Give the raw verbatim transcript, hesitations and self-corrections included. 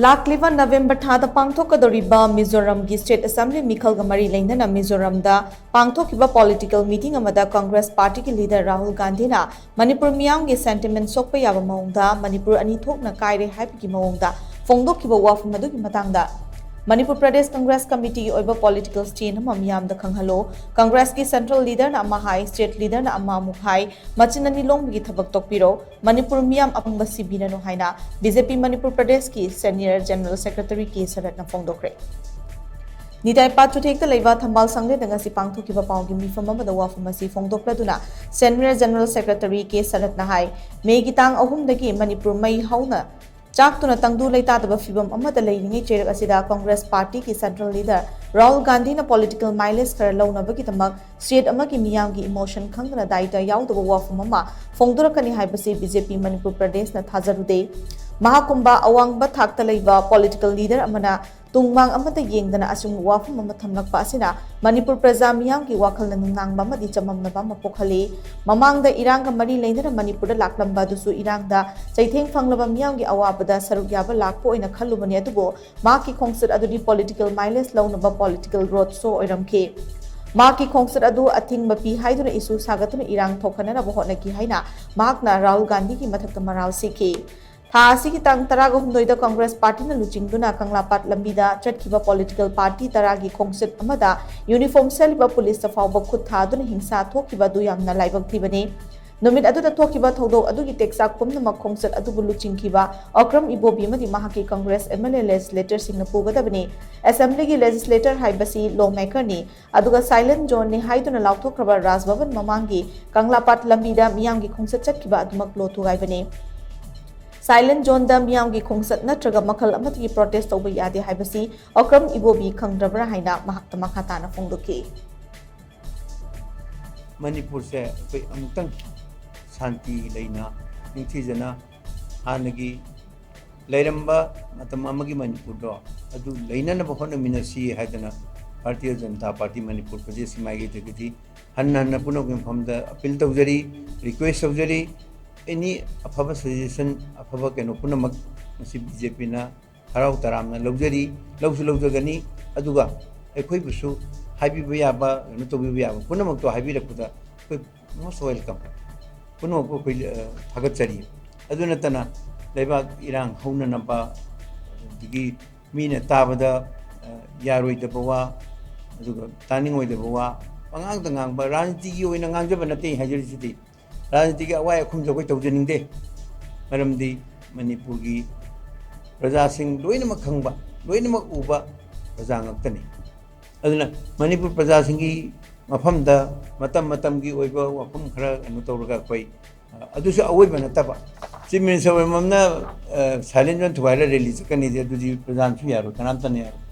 ꯂꯥꯛꯂꯤꯕ ꯅꯕꯦꯝꯕꯔ ꯊꯥꯗ ꯄꯥꯡꯊꯣꯛꯀꯗꯧꯔꯤꯕ ꯃꯤꯖꯣꯔꯥꯝꯒꯤ State Assembly ꯃꯤꯈꯜꯒ ꯃꯔꯤ ꯂꯩꯅꯅ ꯃꯤꯖꯣꯔꯥꯝꯗ ꯄꯥꯡꯊꯣꯛꯈꯤꯕ political meeting ꯑꯃꯗ Congress partyꯒꯤ leader ꯔꯥꯍꯨꯜ ꯒꯥꯟꯙꯤꯅ ꯃꯅꯤꯄꯨꯔ ꯃꯤꯌꯥꯝꯒꯤ sentiment ꯁꯣꯛꯄ ꯌꯥꯕ ꯃꯑꯣꯡꯗ ꯃꯅꯤꯄꯨꯔ ꯑꯅꯤ ꯊꯣꯛꯅ ꯀꯥꯏꯔꯦ ꯍꯥꯏꯕꯒꯤ ꯃꯑꯣꯡꯗ ꯐꯣꯡꯗꯣꯛꯈꯤꯕ ꯋꯥꯐꯝ ꯑꯗꯨꯒꯤ ꯃꯇꯥꯡꯗ ꯃꯅꯤꯄꯨꯔ ꯄ꯭ꯔꯗꯦꯁ ꯀꯪꯒ꯭ꯔꯦꯁ ꯀꯃꯤꯇꯤꯒꯤ ꯑꯣꯏꯕ political stand ꯑꯃ ꯃꯤꯌꯥꯝꯗ ꯈꯪꯍꯜꯂꯣ꯫ ꯀꯪꯒ꯭ꯔꯦꯁꯀꯤ central leaderꯅ ꯑꯃ ꯍꯥꯏ, state leaderꯅ ꯑꯃ ꯑꯃꯨꯛ ꯍꯥꯏ, ꯃꯆꯤꯟ ꯑꯅꯤ ꯂꯣꯡꯕꯒꯤ ꯊꯕꯛ ꯇꯣꯛꯄꯤꯔꯣ꯫ ꯃꯅꯤꯄꯨꯔ ꯃꯤꯌꯥꯝ ꯑꯄꯪꯕ ꯁꯤꯕꯤꯔꯅꯨ ꯍꯥꯏꯅ BJP ꯃꯅꯤꯄꯨꯔ ꯄ꯭ꯔꯗꯦꯁꯀꯤ Senior General Secretary ꯀꯦ ꯁꯔꯠꯅ ꯐꯣꯡꯗꯣꯛꯈ꯭ꯔꯦ꯫ ꯅꯤꯇꯥꯏ ꯄꯥꯠ ꯆꯨꯊꯦꯛꯇ ꯂꯩꯕ ꯊꯝꯕꯥꯜ ꯁꯪꯂꯦꯟꯗ ꯉꯁꯤ ꯄꯥꯡꯊꯣꯛꯈꯤꯕ ꯄꯥꯎꯒꯤ ꯃꯤꯐꯝ ꯑꯃꯗ ꯋꯥꯐꯝ ꯑꯁꯤ ꯐꯣꯡꯗꯣꯛꯂꯗꯨꯅ Senior General Secretary ꯀꯦ ꯁꯔꯠꯅ ꯍꯥꯏ, ꯃꯦꯒꯤ ꯇꯥꯡ ꯑꯍꯨꯝꯗꯒꯤ ꯃꯅꯤꯄꯨꯔ ꯃꯩ ꯍꯧꯅ ꯆꯥꯛꯇꯨꯅ ꯇꯪꯗꯨ ꯂꯩꯇꯥꯗꯕ ꯐꯤꯕꯝ ꯑꯃꯗ ꯂꯩꯔꯤꯉꯩ ꯆꯩꯔꯛ ꯑꯁꯤꯗ ꯀꯪꯒ꯭ꯔꯦꯁ ꯄꯥꯔꯇꯤꯒꯤ central leader ꯔꯥꯍꯨꯜ ꯒꯥꯟꯙꯤꯅ political mileage ꯈꯔ ꯂꯧꯅꯕꯒꯤꯗꯃꯛ state ꯑꯃꯒꯤ ꯃꯤꯌꯥꯝꯒꯤ emotion ꯈꯪꯗꯅ ꯗꯥꯏꯗ ꯌꯥꯎꯗꯕ ꯋꯥꯐꯝ ꯑꯃ ꯐꯣꯡꯗꯣꯔꯛꯀꯅꯤ ꯍꯥꯏꯕꯁꯤ BJP ꯃꯅꯤꯄꯨꯔ ꯄ꯭ꯔꯗꯦꯁꯅ ꯊꯥꯖꯔꯨꯗꯦ꯫ ꯃꯍꯥꯛꯀꯨꯝꯕ ꯑꯋꯥꯡꯕ ꯊꯥꯛꯇ ꯂꯩꯕ political leader ꯑꯃꯅ ꯇꯨꯡꯃꯥꯡ ꯑꯃꯠꯇ ꯌꯦꯡꯗꯅ ꯑꯁꯤꯒꯨꯝꯕ ꯋꯥꯐꯝ ꯑꯃ ꯊꯝꯂꯛꯄ ꯑꯁꯤꯅ ꯃꯅꯤꯄꯨꯔ ꯄ꯭ꯔꯖꯥ ꯃꯤꯌꯥꯝꯒꯤ ꯋꯥꯈꯜꯅ ꯅꯨꯡꯅꯥꯡꯕ ꯑꯃꯗꯤ ꯆꯃꯝꯅꯕ ꯑꯃ ꯄꯣꯛꯍꯜꯂꯤ꯫ ꯃꯃꯥꯡꯗ ꯏꯔꯥꯡꯒ ꯃꯔꯤ ꯂꯩꯅꯅ ꯃꯅꯤꯄꯨꯔꯗ ꯂꯥꯛꯂꯝꯕ ꯑꯗꯨꯁꯨ ꯏꯔꯥꯡꯗ ꯆꯩꯊꯦꯡ ꯐꯪꯂꯕ ꯃꯤꯌꯥꯝꯒꯤ ꯑꯋꯥꯕꯗ ꯁꯔꯨꯛ ꯌꯥꯕ ꯂꯥꯛꯄ ꯑꯣꯏꯅ ꯈꯜꯂꯨꯕꯅꯤ, ꯑꯗꯨꯕꯨ ꯃꯍꯥꯛꯀꯤ ꯈꯣꯡꯆꯠ ꯑꯗꯨꯗꯤ political mileage ꯂꯧꯅꯕ political road show ꯑꯣꯏꯔꯝꯈꯤ꯫ ꯃꯍꯥꯛꯀꯤ ꯈꯣꯡꯆꯠ ꯑꯗꯨ ꯑꯊꯤꯡꯕ ꯄꯤ ꯍꯥꯏꯗꯨꯅ issue ꯁꯥꯒꯠꯇꯨꯅ ꯏꯔꯥꯡ ꯊꯣꯛꯍꯟꯅꯅꯕ ꯍꯣꯠꯅꯈꯤ ꯍꯥꯏꯅ ꯃꯍꯥꯛꯅ ꯔꯥꯍꯨꯜ ꯒꯥꯟꯙꯤꯒꯤ ꯃꯊꯛꯇ ꯃꯔꯥꯜ ꯁꯤꯈꯤ꯫ ꯊꯥ ꯑꯁꯤꯒꯤ ꯇꯥꯡ ꯇꯔꯥꯒ ꯍꯨꯝꯗꯣꯏꯗ ꯀꯪꯒ꯭ꯔꯦꯁ ꯄꯥꯔꯇꯤꯅ ꯂꯨꯆꯤꯡꯗꯨꯅ ꯀꯪꯂꯥꯄꯥꯠ ꯂꯝꯕꯤꯗ ꯆꯠꯈꯤꯕ political party ꯇꯔꯥꯒꯤ ꯈꯣꯡꯆꯠ ꯑꯃꯗ uniform ꯁꯦꯠꯂꯤꯕ ꯄꯨꯂꯤꯁꯇ ꯐꯥꯎꯕ ꯈꯨꯠ ꯊꯥꯗꯨꯅ ꯍꯤꯡꯁꯥ ꯊꯣꯛꯈꯤꯕ ꯑꯗꯨ ꯌꯥꯝꯅ ꯂꯥꯏꯕꯛ ꯊꯤꯕꯅꯤ꯫ ꯅꯨꯃꯤꯠ ꯑꯗꯨꯗ ꯊꯣꯛꯈꯤꯕ ꯊꯧꯗꯣꯛ ꯑꯗꯨꯒꯤ ꯇꯦꯛꯆꯥꯛ ꯄꯨꯝꯅꯃꯛ ꯈꯣꯡꯆꯠ ꯑꯗꯨꯕꯨ ꯂꯨꯆꯤꯡꯈꯤꯕ ꯑꯀ꯭ꯔꯝ ꯏꯕꯣꯕꯤ ꯑꯃꯗꯤ ꯃꯍꯥꯛꯀꯤ ꯀꯪꯒ꯭ꯔꯦꯁ MLA legislatorꯁꯤꯡꯅ ꯄꯨꯒꯗꯕꯅꯤ꯫ Assemblyꯒꯤ legislator ꯍꯥꯏꯕꯁꯤ lawmakerꯅꯤ, ꯑꯗꯨꯒ silent zoneꯅꯤ ꯍꯥꯏꯗꯨꯅ ꯂꯥꯎꯊꯣꯛꯈ꯭ꯔꯕ ꯔꯥꯖ ꯚꯕꯟ ꯃꯃꯥꯡꯒꯤ ꯀꯪꯂꯥꯄꯥꯠ ꯂꯝꯕꯤꯗ ꯃꯤꯌꯥꯝꯒꯤ ꯈꯣꯡꯆꯠ ꯆꯠꯈꯤꯕ ꯑꯗꯨꯃꯛ ꯂꯣ ꯊꯨꯒꯥꯏꯕꯅꯤ꯫ Silent zoneꯗ ꯃꯤꯌꯥꯝꯒꯤ ꯈꯣꯡꯆꯠ ꯅꯠꯇ꯭ꯔꯒ ꯃꯈꯜ ꯑꯃꯠꯇꯒꯤ protest ꯇꯧꯕ ꯌꯥꯗꯦ ꯍꯥꯏꯕꯁꯤ ꯑꯀ꯭ꯔꯝ ꯏꯕꯣꯕꯤ ꯈꯪꯗ꯭ꯔꯕ꯭ꯔꯥ ꯍꯥꯏꯅ ꯃꯍꯥꯛꯇ ꯃꯈꯥ ꯇꯥꯅ ꯐꯣꯡꯗꯣꯛꯈꯤ꯫ ꯃꯅꯤꯄꯨꯔꯁꯦ ꯑꯩꯈꯣꯏ ꯑꯃꯨꯛꯇꯪ ꯁꯥꯟꯇꯤ ꯂꯩꯅ, ꯅꯤꯡꯊꯤꯖꯅ ꯍꯥꯟꯅꯒꯤ ꯂꯩꯔꯝꯕ ꯃꯇꯝ ꯑꯃꯒꯤ ꯃꯅꯤꯄꯨꯔꯗꯣ ꯑꯗꯨ ꯂꯩꯅꯅꯕ ꯍꯣꯠꯅꯃꯤꯟꯅꯁꯤ ꯍꯥꯏꯗꯅ ꯚꯥꯔꯇꯤꯌ ꯖꯅꯇꯥ ꯄꯥꯔꯇꯤ ꯃꯅꯤꯄꯨꯔ ꯄ꯭ꯔꯗꯦꯁꯀꯤ ꯃꯥꯏꯀꯩꯗꯒꯤꯗꯤ ꯍꯟꯅ ꯍꯟꯅ ꯄꯨꯝꯅꯃꯛꯀꯤ ꯃꯐꯝꯗ appeal ꯇꯧꯖꯔꯤ, request ꯇꯧꯖꯔꯤ꯫ Any ꯑꯐꯕ suggestion, ꯑꯐꯕ ꯀꯩꯅꯣ ꯄꯨꯝꯅꯃꯛ ꯃꯁꯤ BJPꯅ ꯍꯔꯥꯎ ꯇꯔꯥꯝꯅ ꯂꯧꯖꯔꯤ, ꯂꯧꯁꯨ ꯂꯧꯖꯒꯅꯤ꯫ ꯑꯗꯨꯒ ꯑꯩꯈꯣꯏꯕꯨꯁꯨ ꯍꯥꯏꯕꯤꯕ ꯌꯥꯕ, ꯀꯩꯅꯣ ꯇꯧꯕꯤꯕ ꯌꯥꯕ ꯄꯨꯝꯅꯃꯛꯇꯣ ꯍꯥꯏꯕꯤꯔꯛꯄꯗ ꯑꯩꯈꯣꯏ most welcome꯫ ꯄꯨꯝꯅꯃꯛꯄꯨ ꯑꯩꯈꯣꯏ, ꯑ, ꯊꯥꯒꯠꯆꯔꯤ꯫ ꯑꯗꯨ ꯅꯠꯇꯅ ꯂꯩꯕꯥꯛ ꯏꯔꯥꯡ ꯍꯧꯅꯅꯕ, ꯑꯗꯒꯤ ꯃꯤꯅ ꯇꯥꯕꯗ, ꯑ, ꯌꯥꯔꯣꯏꯗꯕ ꯋꯥ, ꯑꯗꯨꯒ ꯇꯥꯅꯤꯡꯉꯣꯏꯗꯕ ꯋꯥ ꯄꯉꯥꯡꯗ ꯉꯥꯡꯕ, ꯔꯥꯖꯅꯤꯇꯤꯒꯤ ꯑꯣꯏꯅ ꯉꯥꯡꯖꯕ ꯅꯠꯇꯦ ꯑꯩ ꯍꯥꯏꯖꯔꯤꯁꯤꯗꯤ꯫ ꯔꯥꯖꯅꯤꯇꯤꯒꯤ ꯑꯋꯥꯏ ꯑꯈꯨꯝꯁꯨ ꯑꯩꯈꯣꯏ ꯇꯧꯖꯅꯤꯡꯗꯦ꯫ ꯃꯔꯝꯗꯤ ꯃꯅꯤꯄꯨꯔꯒꯤ ꯄ꯭ꯔꯖꯥꯁꯤꯡ ꯂꯣꯏꯅꯃꯛ ꯈꯪꯕ, ꯂꯣꯏꯅꯃꯛ ꯎꯕ ꯄ꯭ꯔꯖꯥ ꯉꯥꯛꯇꯅꯤ꯫ ꯑꯗꯨꯅ ꯃꯅꯤꯄꯨꯔ ꯄ꯭ꯔꯖꯥꯁꯤꯡꯒꯤ ꯃꯐꯝꯗ ꯃꯇꯝ ꯃꯇꯝꯒꯤ ꯑꯣꯏꯕ ꯋꯥꯐꯝ ꯈꯔ ꯀꯩꯅꯣ ꯇꯧꯔꯒ ꯑꯩꯈꯣꯏ, ꯑ, ꯑꯗꯨꯁꯨ ꯑꯋꯣꯏꯕ ꯅꯠꯇꯕ꯫ ꯆꯤꯐ ꯃꯤꯅꯤꯁꯇꯔ ꯑꯣꯏꯔꯝꯃꯝꯅ, ꯑ, ꯁꯥꯏꯂꯦꯟ ꯖꯣꯟ ꯊꯨꯒꯥꯏꯔ ꯔꯦꯂꯤ ꯆꯠꯀꯅꯤꯗꯤ ꯑꯗꯨꯗꯤ ꯄ꯭ꯔꯖꯥꯅꯁꯨ ꯌꯥꯔꯣꯏ, ꯀꯅꯥꯝꯇꯅ ꯌꯥꯔꯣꯏ꯫